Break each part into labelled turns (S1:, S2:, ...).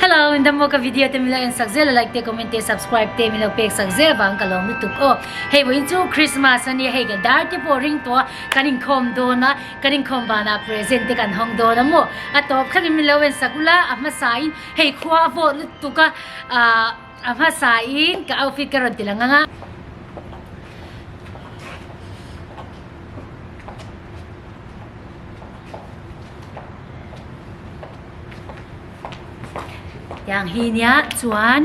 S1: Hello, in dam ka video te min lo en sak zel a like te comment te subscribe te min lo pek sak zel vang ka lawm lutuk aw. Hei vawiin chu Christmas ania hei ka dar te pawh ring tawh a kan inkhawm dawn a kan inkhawm vanah present te kan hawng dawn a maw a tawp thlengin min lo en sak ula a hmasa in hei khua a vawt lutuk a ah a hmasa in ka outfit ka rawn ti lang ang a. Tiang hi nia chuan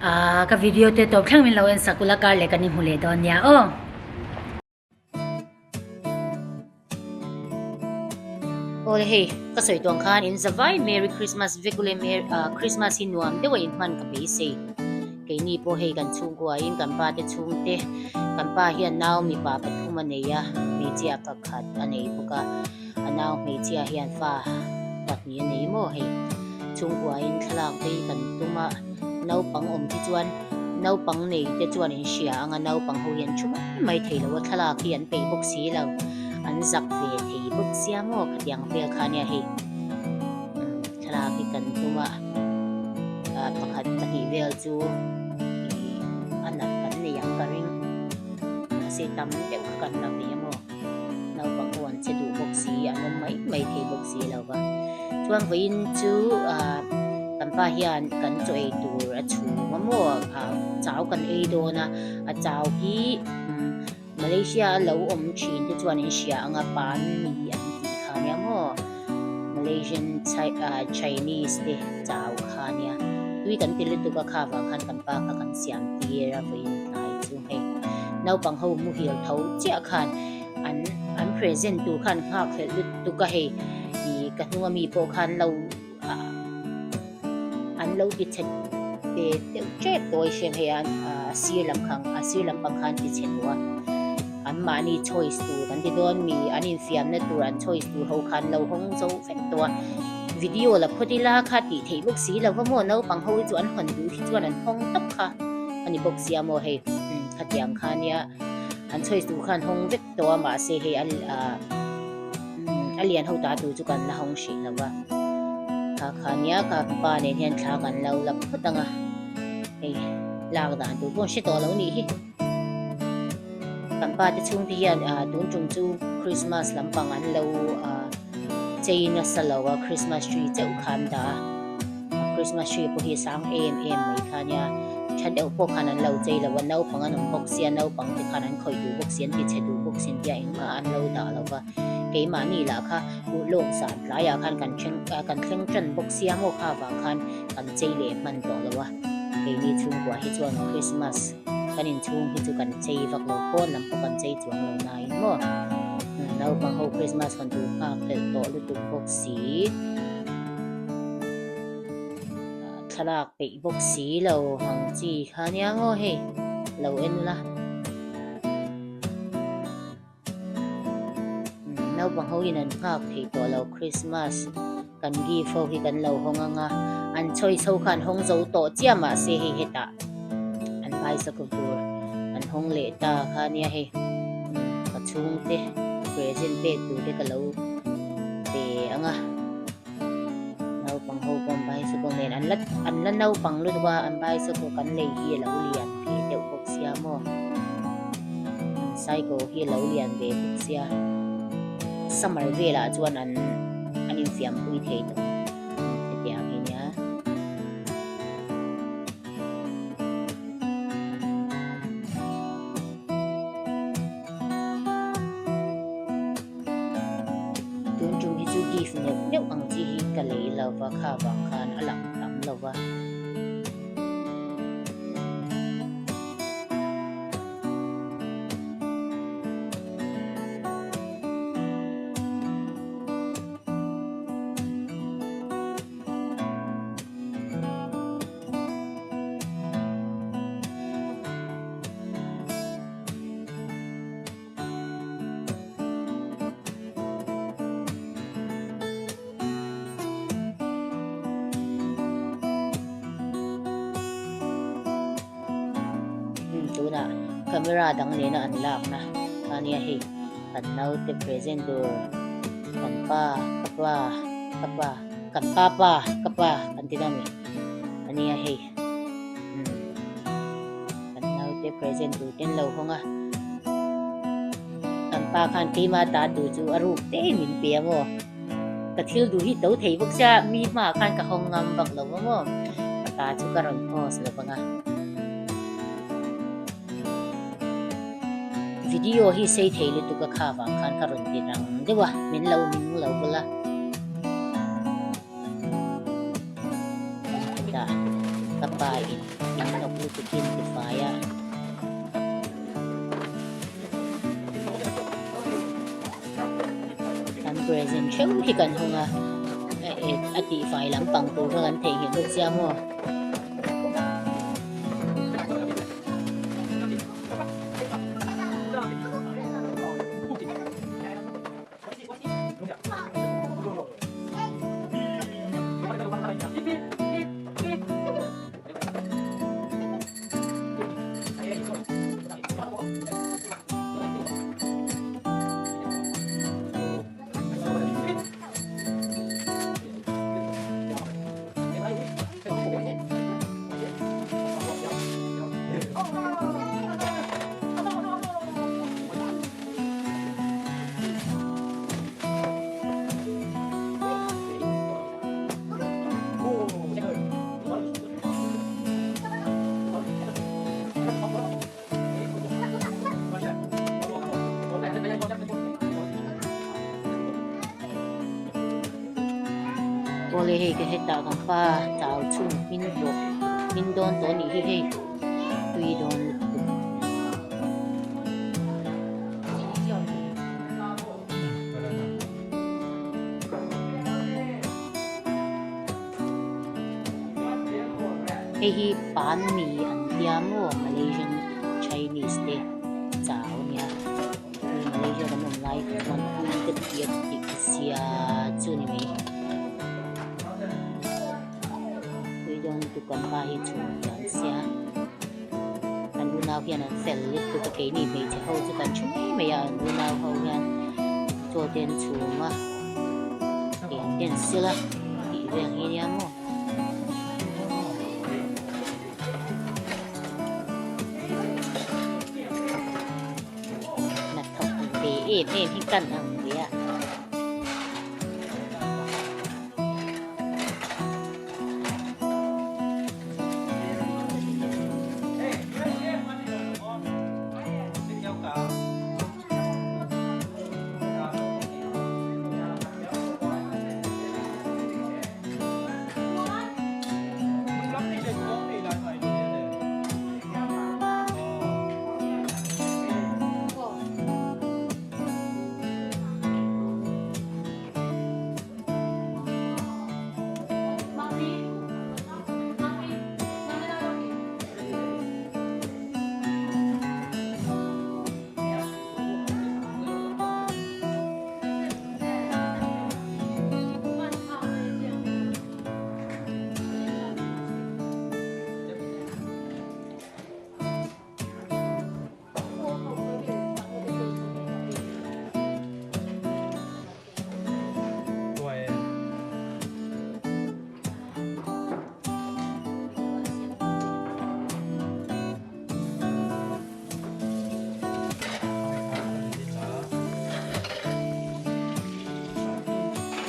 S1: ahh ka video te tawp thleng min lo en sak ula kar leh kan inhmu leh dawn nia aw. Awle hei ka sawi tuang khan in zavai Merry Christmas vek ule Merry ahh Christmas hi nuam deuh a inhman ka beisei keini pawh hei kan chhungkua in kan pa te chhungte kan pa hian nau mipa pathum a nei a hmeichhia pakhat a nei bawk a. A nau hmeichhia hian fa pahnih a nei maw hei? Chhungkuain thlalak te hi kan tum a, naupang awm hi chuan naupang nei te chuan in hria ang a, naupang ho hi an thu mai mai thei lo a, thlalak hi an peih bawk si lo, an zak ve thei bawk sia maw khatiang vel kha nia hei thlalak hi kan tum a, pakhat pahnih vel chu ih a nalh kan nei ang ka ring, mahse tam deuh kha kan la ve a maw. Naupang ho an che duh bawk si, an awm mai mai thei bawk si lo va. Chuan vawiin chu ah kan pa hian kan chaw ei tur a chhum a maw ah chau kan ei dawn a, a chau hi umm Malaysia a lo awm thin te chuan an hria ang a pan mi an tih kha nia maw Malaysian ah Chinese te chau kha nia tui kan ti lutuk a kha vang khan kan pa kha kan siam tir a vawiin tlai chu hei. Naupang ho muhil tho chiah khan an an present tur khan nghak hlelh lutuk a hei ih ka hnung ami pawh khan lo ah an lo ti chhe ve deuh tep tawh a hriat hei a a sir lam khan a sir lampang khan ti chhe tawh a an mahni choice tur kan ti dawn mi an infiamna tur an choice tur ho khan lo hawng zo vek tawh a video la phawt ila kha tih theih bawk si lo va maw naupang ho hi chu an hawn duh hi chuan an hawng tawp kha a ni bawk sia maw hei. Khatiang kha nia an chhawi tur khan hawng vek tawh a mahse hei a ah a lian ho ta tur chu kan la hawng hrih lo va kha kha nia kha pa nen hian thla kan lo la phawt ang a hei lak dan tur pawh an hre tawh lo nih hi kan pa te chhung te hian ah tun tum chu Christmas lampang an lo ah chei nasa lo a Christmas tree chauh kha an dah a. A Christmas tree pawh hi a sang em em mai kha nia tha deuh pawh khan an lo chei lo a naupang an awm bawk sia naupang te khan an khawih duh bawk si an ti chhe duh bawk si an tia engmah an lo dah lo va keimahni lah kha uh lawk zan tlaiah khan kan thleng kan thleng tan bawk sia maw kha vang khan kan chei leh hman tawh lo a keini chhungkua hi chuan Christmas kan inchhung hi chu kan chei vak lo pawn lam pawh kan chei chuang lo nain maw naupang ho Christmas hawn tur nghak hlelh tawh lutuk bawk si. Thlalak peih bawk si lo ang chi kha nia ngaw hei lo en la. Naupang ho in an nghak thei tawh lo Christmas kan gift ho hi kan lo hawng ang a an choice ho kha an hawng zo tawh chiah mahse hei hetah an bicycle tur an hawng leh ta kha nia hei ka chhungte present pek tur te ka lo pe ang a naupang ho pawh an bicycle nen an la an la naupang lutuk a an bicycle kan lei hi a lo lian ve deuh bawk sia maw an cycle hi a lo lian ve bawk sia summer velah chuan an an infiam pui thei tawh hetiang hi nia. Tun tum hi chu gift neuh neuh ang chi hi ka lei lo va kha vang khan a lang tam lo va. Tunah camera dang nena an lakna a nia hei kan naute present tur kan pa ka pa ka pa kan pa pa ka pa kan ti deuh a ni. nia hei umm kan naute present tur te an lo hawng a kan pa khan keimah ta tur chu a ruk te in min pe a maw ka thil duh hi to thei bawk sia mi hmaah khan ka hawng ngam vak lo va maw ka ta chu ka rawn post lo vang a. Video hi sei thei lutuk a kha vang khan ka rawn ti rang deuh a min lo ning lo bawlh a. Hetah ka pa in in hnawk lutuk in ti fai a. Kan present theuh hi kan hawng a, a tihfai lampang tur kha kan theihnghilh bawk sia maw. Awle hei ka hetah kan pa chau chhung hmin tawh hmin dawn tawh anih hi hei tui dawn lutuk. Hei hi pan mi an tia maw Malaysian Chinese te chau a nia tui Malaysia kan awm lai chuan tui te tih a tih zia chu a ni mai tui dawn lutuk kan pa hi chhun hian sia an unau hian an fel lutuk a keini hmeichhe ho chu kan thu mai mai a an unau ho hian chaw te an chhum a eng te an sil a tih vel hi ania maw. Hnathawk ve em em hi kan ang ve a.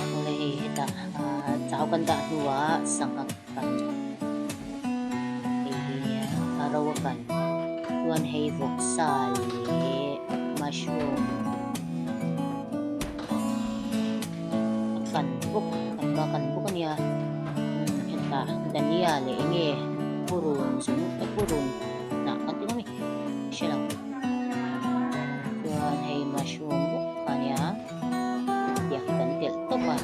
S1: Awle hei hetah ah chau kan dah hnuah sangha kan hei hi a ro a kan chuan hei vawksa leh mushroom a kan bawk kan ba kan bawk a nia hetah dania leh eng nge purun zung purun hnah kan ti ngawt a mi hre lo chuan hei mushroom bawk kha nia tiang hi kan telh tawp a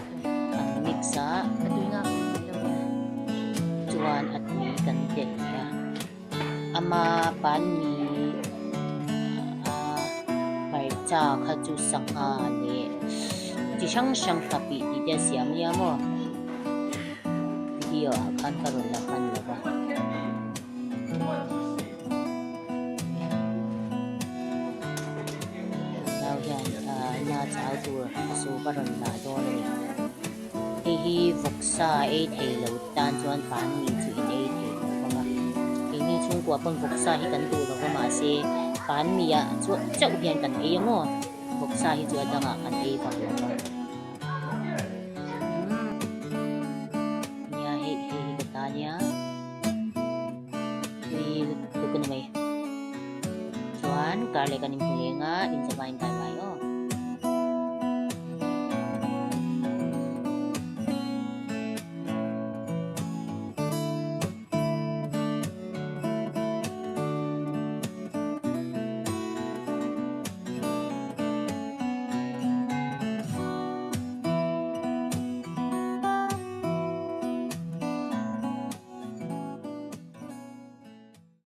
S1: kan mix a chuan a tui kan telh leh a ama panni ah hmarcha kha chu sangha leh chi hrang hrang nghapih tih te a siam nia maw video ah khan ka rawn la hman lo va. Nau hian na chau tur a soup a rawn dah dawn a ni. Hei hi vawksa ei thei lo tan chuan pan mi chu in ei thei. chhungkua pawn vawksa hi kan duh lova mahse panni ah chauh hian kan ei ang aw vawksa hi chu a dangah kan ei vak lo va. Nia hei hei hi ka ta nia tui lutuk a ni mai. Chuan kar leh kan inhmu leng a, inzavain bye bye.